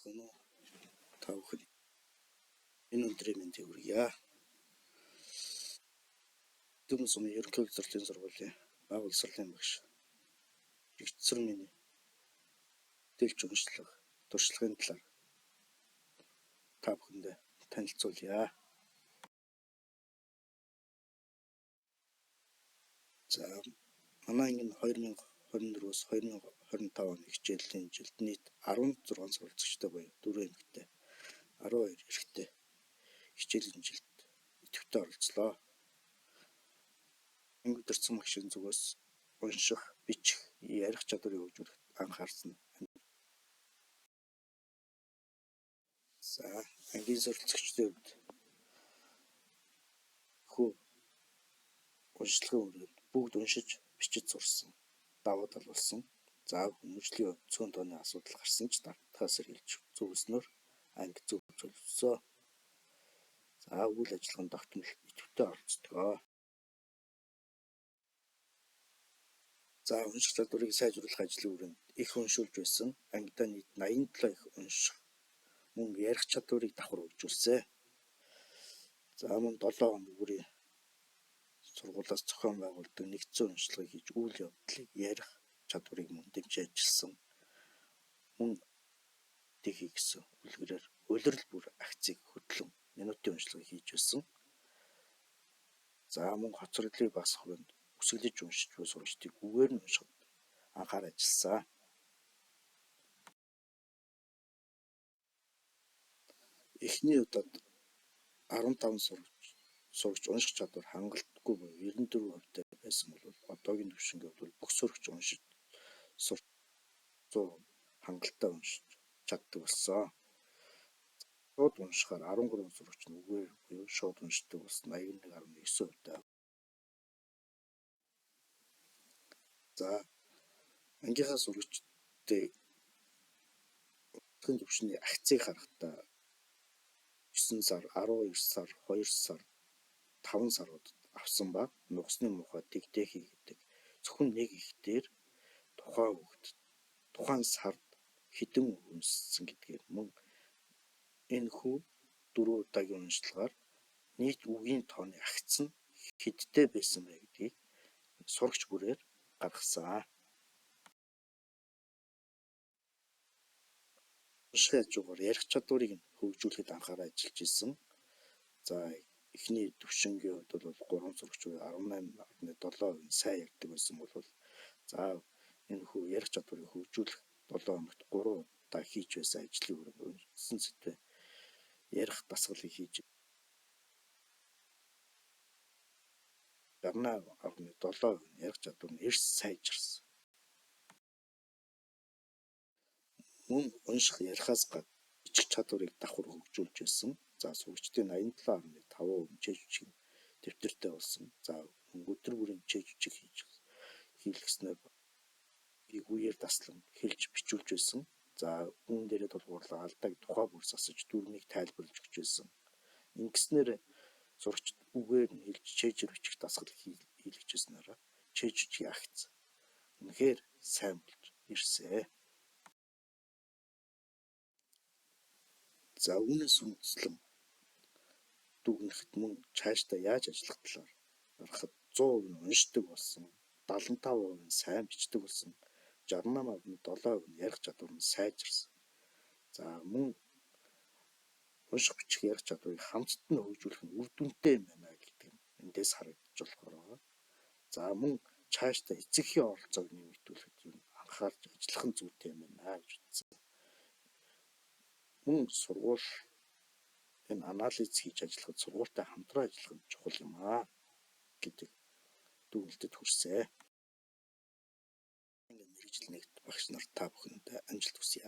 Байцгаана уу? Та бүхэн энэ өдрийн мэндийг хүргье. Дүмс сумын ерөнхий боловсролын сургуулийн бага боловсролын багш Жигцэр миний дэлж уншлах туршлагын талаар та бүхэндээ танилцуулъя. За, манай анги нь 2024-өөс 2025 оны хичээлийн жилд нийт 16 суралцагчтай буюу 4 эмэгтэй, 12 эрэгтэй хичээлийн жилд идэвхтэй оролцлоо. Анги удирдсан багшийн зүгээс унших, бичих, ярих чадварыг хөгжүүлэхэд анхаарсан. За, ангийн суралцагчдын хувьд хөө уншлагын хүрээнд бүгд уншиж, бичиж сурсан, давуу тал болсон. За, хүмүүжлийн хувьд цөөн тооны асуудал гарсан ч давтахаас сэргийлж зөвлөснөөр анги зөв төлөвлөсөө. За, үйл ажиллагаанд тогтмол идэвхтэй оролцдог. За, унших чадварыг сайжруулах ажлын хүрээнд их уншуулж байсан. Ангидаа нийт 87 их унших, мөн ярих чадварыг давхар хөгжүүлсэн. За, мөн 7 хоног бүрийн сургуулиас зохион байгуулдаг нэгдсэн уншлагыг хийж үйл явдлыг ярих чадварыг мөн дэмжиж ажилласан. Мөн дэхий гэсэн үлгэрээр улирал бүр акцыг хөтлөн минутын уншлагыг хийж байсан. За, мөн хоцродлыг багасгах хүрээнд үсгэлэж уншиж буй сурагчдыг үгээр нь уншихад анхаар ажилласан. Эхний удаад 15 сурагч унших чадвар хангалтгүй буюу 94% байсан бол одоогийн түвшингийн хувьд бол бүх сурагч уншиж 100% хангалттай уншиж чаддаг болсон. Шууд уншихаар 13 сурагч нь үгээр буюу шууд уншдаг болсон 81.9%. За, ангийнхаа сурагчдыг уншихын түвшний акцыг харахдаа 9 сар, 12 сар, 2 сар, 5 саруудад авсан ба нугасны муухай тэгдэхий гэдэг зөвхөн нэг их дээр тухайн хүүхэд тухайн сард хэдэн үг уншсан гэдгээр мөн энэхүү 4 удаагийн уншлагаар нийт үгийн тооны агц нь хэдтэй байсан бэ гэдгийг сурагч бүрээр гаргасан. Уншихын хажуугаар ярих чадварыг нь хөгжүүлэхэд анхааран ажиллаж исэн. За, эхний түвшингийн хувьд бол 3 сурагч 18.7% нь сайн ярьдаг байсан бол за энэхүү ярих чадварыг хөгжүүлэх 7 хоногт 3 удаа хийж байсан ажлын хүрээнд үндсэн сэдвээ ярих дасгалыг хийж 68.7% нь ярих чадвар нь эрс сайжирсан. Мөн унших ярихаас гадна бичих чадварыг давхар хөгжүүлж байсан. За, сурагчдын 87.5% чээж бичиг дэвтэртэй болсон. За, өдөр бүрийн чээж бичиг хийж хийлгэснээр үеэр таслан хэлж бичүүлж байсан. За, үүн дээрээ тулгуурлан алдааг тухай бүр засаж дүрмийг тайлбарлаж өгч байсан. Ингэснээр сурагчид үгээр нь хэлж чээжээр бичих дасгал хийлгэж байснараа чээж бичгийн агц үнэхээр сайн болж ирсэн. За, үүнээс үндэслэн дүгнэхэд мөн цаашдаа яаж ажиллах талаар харахад 100% нь уншдаг болсон, 75% нь сайн бичдэг болсон, 68.7% нь ярих чадвар нь сайжирсан. За, мөн унших, бичих, ярих чадварыг хамтд нь хөгжүүлэх нь үр дүнтэй юм байна гэдэг нь эндээс харагдаж болохоор байгаа. За, мөн цаашдаа эцэгхийн оролцоог нэмэгдүүлэхэд юу анхаарч ажиллах нь зүйтэй юм байна гэж үзсэн. Мөн сургууль энэ анализ хийж ажиллахад сургуультай хамтран ажиллах нь чухал юм аа гэдэг дүгнэлтэд хүрсэн. Ингээд мэргэжил нэгт багш нар та бүхэнд амжилт хүсье.